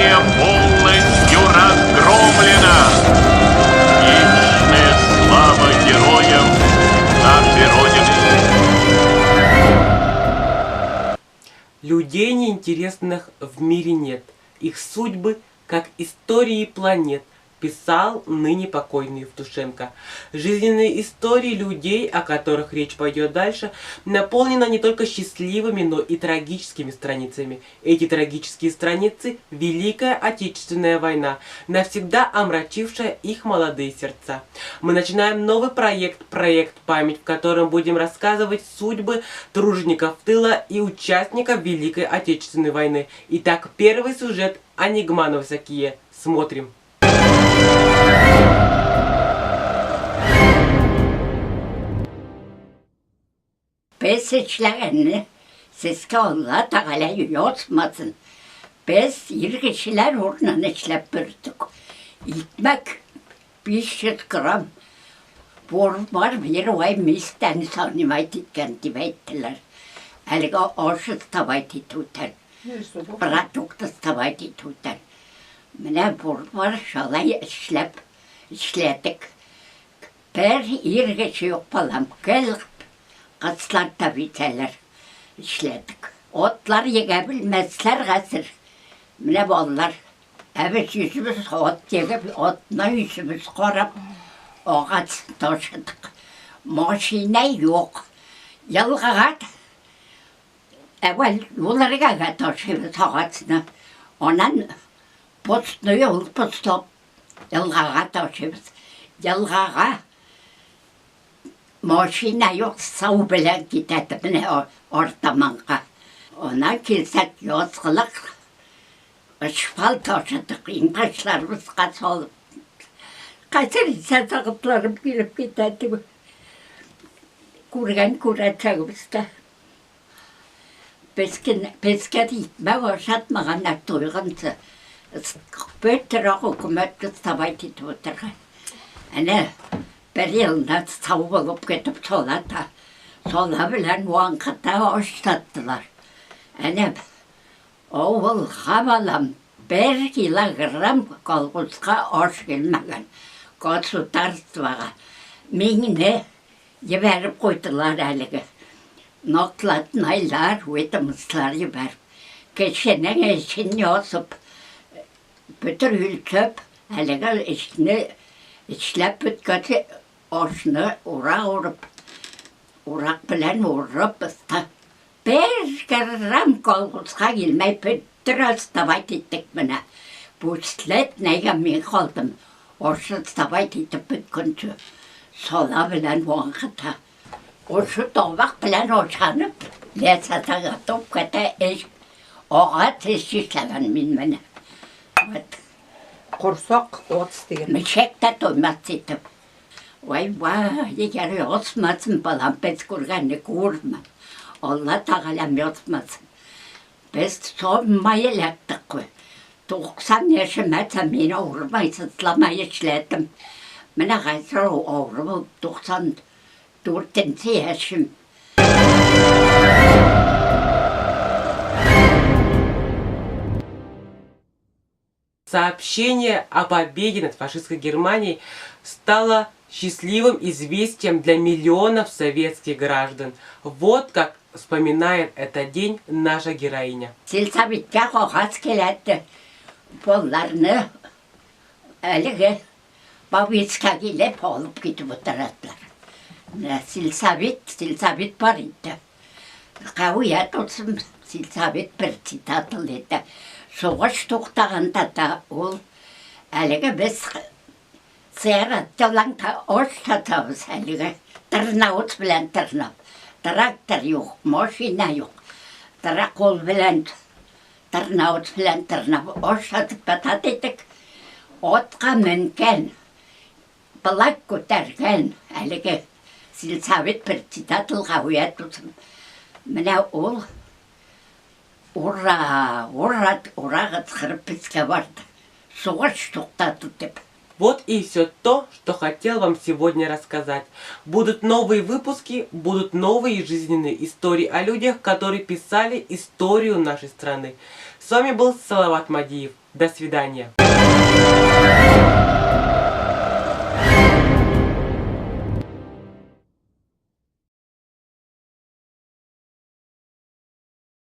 Германия полностью разгромлена. Вечная слава героям нашей Родины. Людей неинтересных в мире нет. Их судьбы, как истории планет, писал ныне покойный Евтушенко. Жизненные истории людей, о которых речь пойдет дальше, наполнены не только счастливыми, но и трагическими страницами. Эти трагические страницы – Великая Отечественная война, навсегда омрачившая их молодые сердца. Мы начинаем новый проект, проект «Память», в котором будем рассказывать судьбы тружеников тыла и участников Великой Отечественной войны. Итак, первый сюжет о Нигманов Закие. Смотрим. Без эшләгәнне сезгә Алла Тәгалә язмасын. Без ир кешеләр урынын эшләп бирдек. Икмәк 500 грамм бор бар, бер ай мистән санимать иткән дип әйттеләр. Әлегә аш сдавать итүдән, продукт сдавать итүдән. Менә бор бар, шалай эшләп эшләдек. Бер ир кеше юк, балам, гел кызлар да битәләр. Эшләдек. Атлар егә белмәсләр хәзер. Менә балалар. Ә без йөзебез ат егеп, атна йөзебез карап, агач ташыдык. Машина юк. Елгага әүвәл юлырга ташыйбыз агачны. Аннан постны юл постлап елгага ташыйбыз. Елгага машина юк, сау белән китә менә артаманга. Аннан килсәк, язгылык шпал ташыдык, иңбашларыбызга салып. Хәзер исә сагытларым килеп китә дип. Күргән күрәчәгебез дә. Безгә икмәк ашатмаганнар туйганчы. Бөтен хөкүмәт сдавать итеп утырган. Әнә бер елда сау булып китеп сола да, сола белән вакытта ашаттылар. Әнә авылга балам 1 килограмм колхозга аш килмәгән. Государствога мине җибәреп куйдылар әлеге. Накладнойлар, ведомстволар җибәреп. Кешенең эшен язып, бөтен үлчәп, әлеге эшне эшләп беткәч, ашны урак урып, урак белән урып, 1 грамм колхозга килмәй бөтен сдавать иттек менә. Бушлетнәйгә мин калдым. Ашны сдавать итеп беткәнче. Сола белән вакытта. Ошо табак белән ашанып, лесозаготовкада эш, агач эш эшләгән мин менә. Вот. Корсак ат дигән. Мешәк тә туймас итеп. Вай, вай, егәр язмасын, балам, без күргәнне күрмә. Алла Тәгаләм язмасын. Без сонмай эләктек куй. 90 яшемә мин авырмай, сызламай эшләдем. Менә хәзер авырып 94 яшем. Сообщение о победе над фашистской Германией стало счастливым известием для миллионов советских граждан. Вот как вспоминает этот день наша героиня. Сельсоветка кагаз киләде. Балларны әлеге Бабицка килеп алып китеп утырадылар. Менә сельсовет, сельсовет бар иде. Кавият булсын, сельсовет председатель иде. Сугыш туктаганда да ул әлеге без зыярат яланда аш сатабыз әлеге. Тырнавыт белән тырнап. Трактор юк, машина юк. Тыра кул белән тырнавыт белән тырнап аш сатып ята дидек. Атка менгән, былак күтәргән әлеге сельсовет председатель Гавият булсын. Менә ул ура, ура, ура кычкырып безгә барды. Сугыш туктатты дип. Вот и все то, что хотел вам сегодня рассказать. Будут новые выпуски, будут новые жизненные истории о людях, которые писали историю нашей страны. С вами был Салават Мадиев. До свидания.